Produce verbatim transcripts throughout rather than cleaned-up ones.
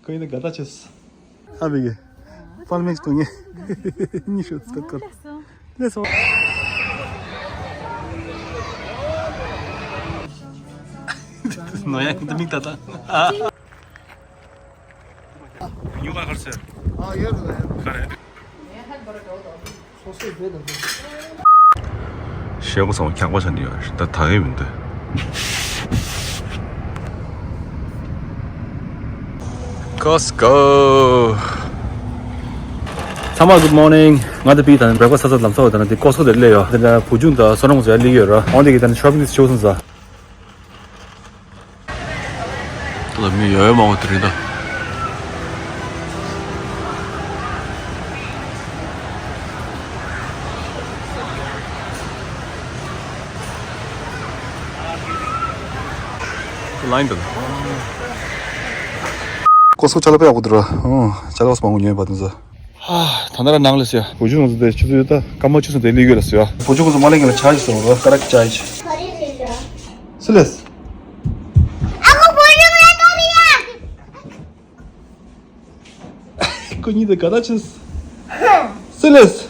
ཁོ་ཡིན་ན་དགའ་ཐག་ཆོད། ཨ་བི་གི། པཱལ་མེག་སི་འཐུང་ངེ་གཉིས་ཤོག་ཙི་ཀར། ལེགས་སོ། ནོ་ཡ་ཁུ་ཏུ་མིག་ཏ་ཏ། ཉུ་ག་ཁར་སེ། ཨ་ཡོད་རེད། ཁ་རེད། ཞེ་པོ་སོང་ཁྱག་པ་ཆགས་ནས་ཡོད་ད་ད་གེ་མི་འདུག Costco། ཚང་མ་good morning། ང་ད་པི་དང་breakfast་ས་ས་ལམ་སང་བ་དང་དེ་Costco་དེར་སླེབས་ཡོད། དེ་འདྲ་བུ་ཆུང་དང་བསོད་ནམས་ཚོ་ཡར་སླེབས་ཡོད་ར། འོང་དེ་གི་དེ་ནས་shopping་ཞུ་སོང་ས། ད་ལ་མི་ཡོད་ཡོད་མང་བ་དེ་རིང་ད། ལ་ཡིན་ད། ཀོ་སོ་ཅ་ལག་དཔེ་ཡག་པོ་འདུག་ར། ཨོ་ཅ་ལག་མང་པོ་ཉོས་པ་དེ་ཚོ། ཧ། ད་ནར་ནང་ལ་སོ་ཡ། བུ་ཆུང་ཚོ་དེ་ཆུ་ཚོད་ད་སྐར་མ་བཅུ་ཙམ་དེ་སླེབས་ཡོད་ལ་སོ་ཡ། བུ་ཆུང་ཚོ་མ་སླེབས་ཀྱི་ལ་ཆ་ཞིག་སོང་ར། ཀ་ར་ཀི་ཆ་ཞིག་སི་ལེས། ཨ་ཁུ་བུ་ཆུང་ལ་ཀ་ར་ཡ། ཁོ་གཉིས་དེ་དགའ་ཐག་ཆོད། སི་ལེས།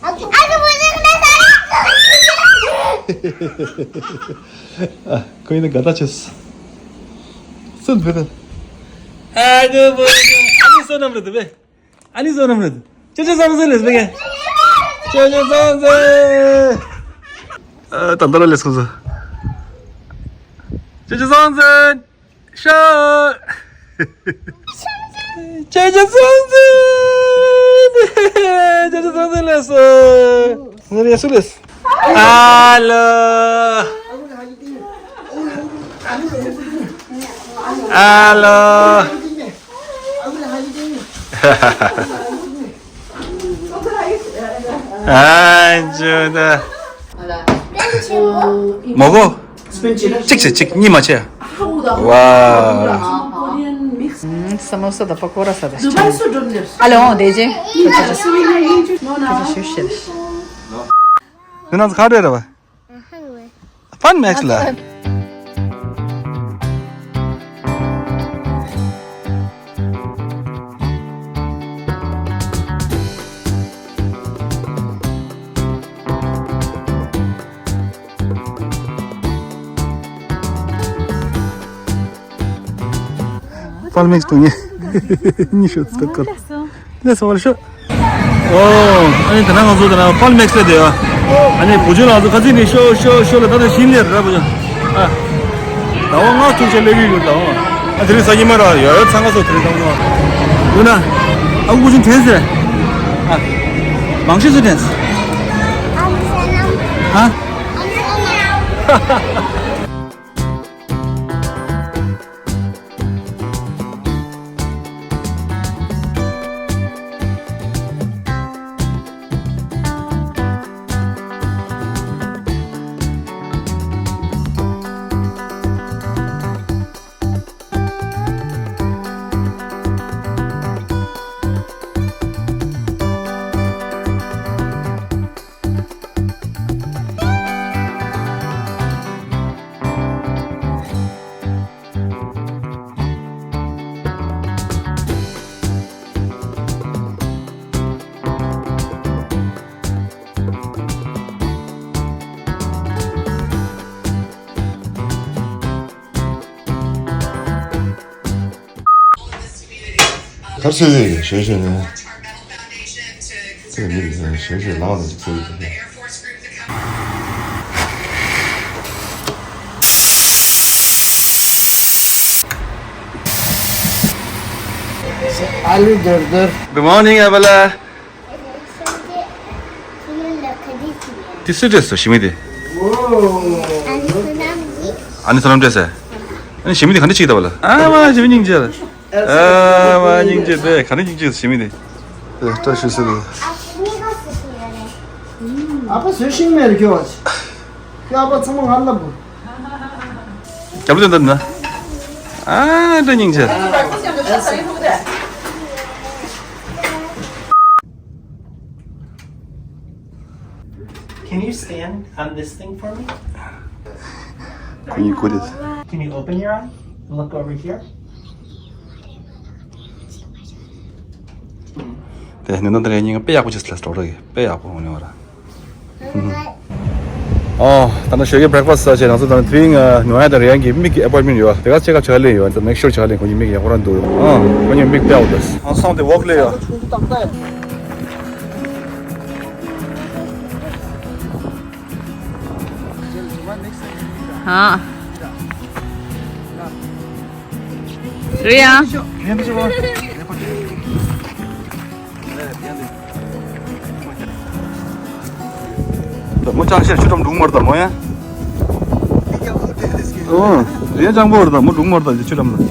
ཨ་ཁུ་བུ་ཆུང་ལ་ཀ་ར། ཁོ་གཉིས་དེ་དགའ་ཐག་ཆོད། སུ་འདི་དེ། ཨ་ཁུ་བུ་ཆུང་། ཨ་ནི་བསོད་ནམས་རེད་དེ་བས། ཨ་ནི་བསོད་ནམས་རེད། ཅོ་ཅོ་སངས་སེ་ལེས་བེ་གེ། ཅོ་ཅོ་སངས་སེ། ཨ་ད་ད་ར་ལེས་ཁོ་ཚོ། ཅོ་ཅོ་སངས་སེ། ཤོ། ཅོ་ཅོ་སངས་སེ། ཅོ་ཅོ་སངས་སེ་ལེས། ང་རེ་སུ་ལེས། ཨ་ལོ། ཨ་ལོ། ཨ་ཇོ་ད། མོ་གོ་གཅིག་བྱེད་གཅིག་གཉིས་མ་བྱེད། ཝ། ཨ་ས་མོ་ས་དང་པ་ཀོ་ར་ས་དང་། ཨ་ལོ་དེ་ཅེ། ཁྱོད་ཚོ་ཁ་བྲལ་ར་བ། Fun Max ལ། Fun Max འཐུང་ངེ་གཉིས་ཤོག་ཙི་ཀར། ལེས་སོ་བར་ཤོ། ཨོ། ཨ་ནི་ད་ནང་ང་ཚོ་ད་ནང་Fun Max ལ་བསྡད་ཡོད། ཨ་ནི་བུ་ཆུང་ལགས་ཚོ་ཁ་ཚིག་ནས་ཤོ་ཤོ་ཤོ་ལ་ད་ལྟ་བཞིན་ལས་ར་བུ་ཆུང་། ཨ། ཟླ་བ་ལྔ་ཐུག་ཆ་སླེབས་ཀྱི་ཡོད་ཟླ་བ། ཨ་དེ་རིང་གཟའ་ཉི་མ་ར་ཡོད་ཡོད་ཚང་ཁ་སོ་དེ་རིང་ད་བུ་ཆུང་། ཡོད་ན། ཨ་བུ་ཆུང་དྲན་ཟེར། ཨ། མང་ཤོས་སུ་དྲན་ཟེར། ཨ། གར་སོས་ཟེར་གི་ཞོད་ཞོད་ནས། ཚེ་མི་རིགས་ཟེར་ཞོད་ཞོད་ལངས་ནས་ཅིག་ཚེ་ཡིན་ཏེ། ཨ་ལུ་རྡོར་རྡོར། Good morning, Abala. དེ་སུས་སྤྲད་སོང་ཞི་མི་དེ། ཨ་ནི་བསོད་ནམས་སྤྲད་སོང་། ཨ་ནི་ཞི་མི་དེ་ག་འདྲ་ཅིག་ད་བ་ལ། ཨ་མ་ཞི་མི་སྙིང་རྗེ་ལ། ཨ་མ་སྙིང་རྗེ་དེ་ག་འདྲ་སྙིང་རྗེ་ཞི་མི་དེ། ཨ་བ་སུ་ཤིང་མེར་ཁྱོད་ཨ་བ་ཚང་མ་ང་ལ་བུ། རྒྱབ་ལ་སྟོན་ད་ན། ཨ་འདྲ་སྙིང་རྗེ། Can you stand on this thing for me? Can you put it? Can you open your eye? Look over here. དེ་ནི་ནང་དུ་རེ་ཉིན་དཔེ་ཡག་པོ་ཅིག་སླེབས་འགྲོ་རེད། དཔེ་ཡག་པོ་འོང་ནི་བ་ར། ཨོ། ད་ནི་ཞོགས་ཀའི་བྷེ་རེག་ཕ་སི་ཟ་བྱས་ང་ཚོ་ད་ནི་དེ་རིང་ནོ་ཡ་དང་རེ་ཡན་གྱི་མིག་གི་ཨེ་པོའིན་མེན་ཡོད། དེ་ག་ཅེག་ཨབ་བྱ་ལེ་ཡོད། ད་མེག་ཤོར་བྱ་ལེ་ཁོང་གི་མིག་ཡག་པོ་རང་འདུག་ཨ་ཁོང་གི་མིག་དཔེ་ཡག་པོ་འདུག་ཨ་སང་དེ་ཝོག་ལེ་ཡོད། ཧ། རེད་ཡ། ད་མོ་ཅང་ཤེས་ཆུ་འགྲམ་འགྲོ་མར་ད་མོ་ཡ། ཨོ། རེད་ཅང་པོ་རེད་ད་མོ་འགྲོ་མར་ད་ཆུ་འགྲམ་ལ།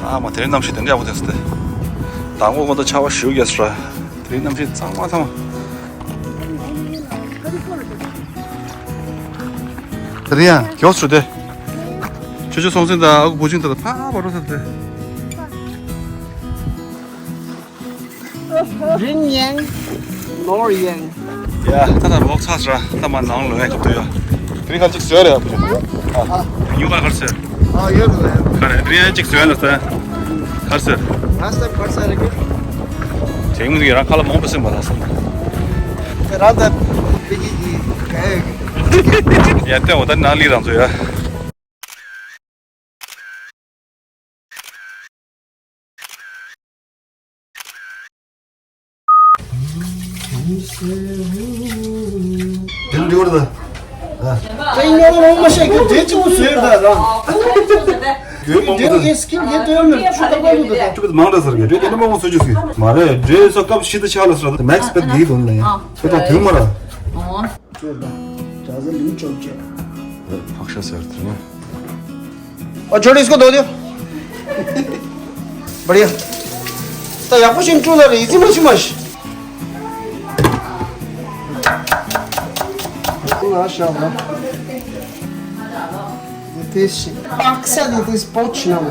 ཨ་མ་དེ་རིང་གནམ་གཤིས་དེ་འདྲ་ཡག་པོ་དེ་སུ་དེ། དང་པོ་ངོ་ད་ཆར་པ་ཞུ་གེ་སི་ར། དེ་རིང་གནམ་གཤིས་གཙང་མ་ཚང་མ། དེ་རིང་ཡང་མགྱོགས་སུ་དེ། ཆུ་ཆུ་སོང་ཟིན་ད་ཨ་ཁུ་བུ་ཆུང་ད་ད་ཕ་བ་རོ་ས་དེ། རིན་ཡན། ནོར་ཡན། ཡ་ད་ད་ལོག་ཚར་སོང་ད་མ་ནང་ལོག་ཡ་ཁབ་ཏུ་ཡ། དེ་རིང་ཁ་ཅིག་ཟོས་རེད་ཨ་བུ་ཆུང་། ཨ། ཉུ་ག་གར་ཟོས། ཨ་ཡོད་རེད། ག་རེ་དེ་རིང་ཡ་ཅིག་ཟོས་ལ་ཟ། གར་ཟོས། ལ་སི་ཊི་ཊའིམ་གར་ཟ་རེད་གི། དེ་ངུ་ཟིག་རང་ཁ་ལ་མོང་པ་སེམས་པ་ལ་སོང་། རང་ད་པི་ཀི་གི་ག་ཡོད་གི། ཡ་ཏན་འོ་ད་ནང་ལི་རང་ཚོ་ཡ། དེ་འདྲི་བར་ད། ཨ། ད་ཡིན་ཡང་མང་མ་བཤད་ཀྱི་འདྲེ་གཅིག་པུ་བཟོས་ད་རང་། ཡོད་མང་པོ་འདྲེ་ད། གི་སྐིལ་གི་ལྟོས་མེད་ཆུ་ད་པ་ལུ་ད། ཆུ་ད་མང་འདྲ་ཟེར་གི་འདྲེ་དེ་འདྲ་མང་པོ་བཟོས་ཀྱི་ཟེར་མ་རེད། འདྲེ་སོ་སྐབས་ཤི་ད་ཆ་ལ་ཟེར་ད་མེག་སི་པེད་གི་དོན་ལ་ཡང་ཁྱོད་དང་དུས་མ་ར། ཨོ། ཁྱོད་ད་ཇ་ཟ་ལིང་ཅོབ་ཅེ། ཕག་ཤ་ཟེར་དེ་ནི། और छोटे इसको धो दो। बढ़िया। तो या कुछ इंट्रो ला रही थी मशी मश। माशाल्लाह। This box, this pouch now.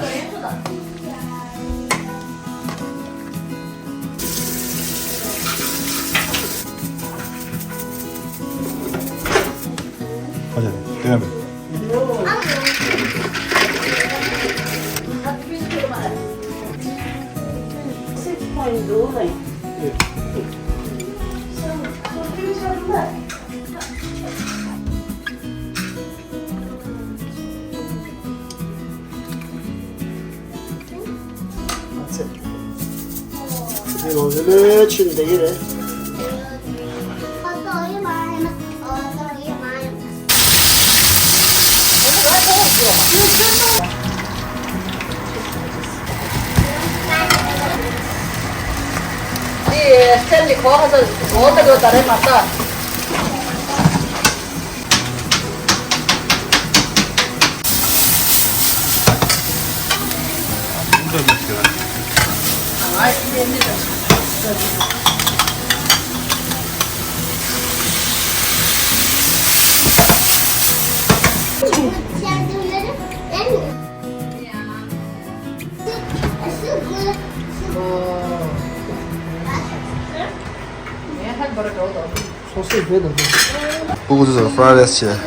སྤུ་གུ་ཚོས་ཕ་རའི་རེས་བྱས།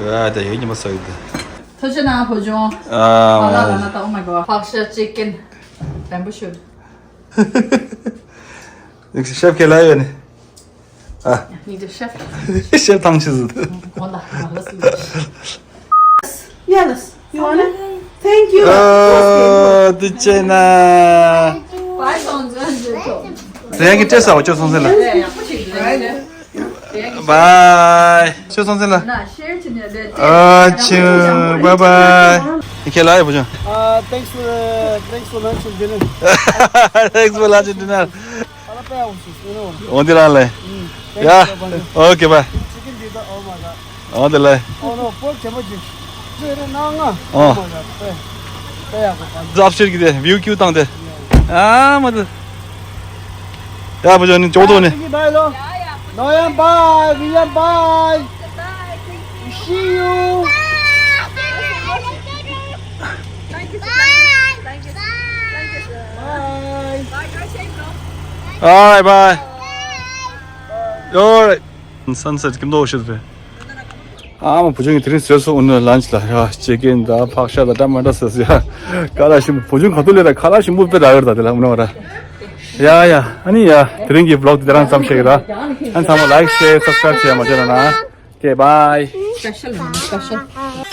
ཨ་ད་ཡོད་ཉི་མ་ཟ་གི་འདུག་ཐུགས་རྗེ་གནང་བུ་ཆུང་། ཨ་ཨ་ལ་ལ་ན་ད། Oh my god. ཕག་ཤ་ཅི་ཀེན་རན་པོ་ཞུ། ཤེཕ་ཁས་ལ་ཡོད་ནི། ཨ། ནི་ཤེཕ། ཤེཕ་ཐང་ཆི་ཟིག Yes. You want it? Thank you. ཨ། དུ་ཅེ་ན། Bye. རེད་གི་ཏྲེ་ས་བ་ཅོ་སོང་ཟེར་ལ། Bye. ཅོ་སོང་ཟེར་ལ། ཨ་ཆུ། Bye bye. ཁས་ལ་ཡོད་བུ་ཆུང་། Uh, thanks for, uh, thanks for lunch and dinner. Thanks for lunch and dinner. འོ་འདི་རང་ལས། ཡ། ཨོ་ཀེ་བཱའི། འོ་འདི་ལས། ཨོ། ཛབ་ཤེར་གི་དེ་བིའུ་ཀྱུ་བཏང་དེ། ཨ་མ་དེ། ཡ་བུ་ཆུང་ནི་ཅོག་ཏོ་ནི། ནོ་ཡང་བཱའི། ཝི་ཡང་བཱའི། See you. Bye. Bye. All right, bye. All right. Sunset ཀྱི་མདོག་ཤེས་པས། ཨ་མ་བུ་ཆུང་གི་དེ་རིང་ཟས་སུ་འུ་ནུ་ལན་ཆི་ལ་ཡ་ཅི་ཀེན་ད་ཕག་ཤ་ད་ཊ་མ་ཊ་ཟས་སུ་ཡ། ཁ་ལག་ཞིམ་པོ་བུ་ཆུང་ག་ཐུག་ལས་ད་ཁ་ལག་ཞིམ་པོ་དཔེ་རག་ཡོད་ད་དེ་ལ་འུ་ནུ་བ་ར། ཡ་ཡ་ཨ་ནི་ཡ་དེ་རིང་གི་བི་ལོག་དེ་དེ་རང་ཙམ་བཤད་གི་ད། ཨ་ཚང་མ་ལའིཀ་ཤེར་སབ་སི་ཀ་རའིབ་བྱེད་ཡ་མ་བརྗེད་རོགས་གནང་། ཨོ་ཀེ་བྷའི། སྤེ་ཤལ་ཡིན་སྤེ་ཤལ།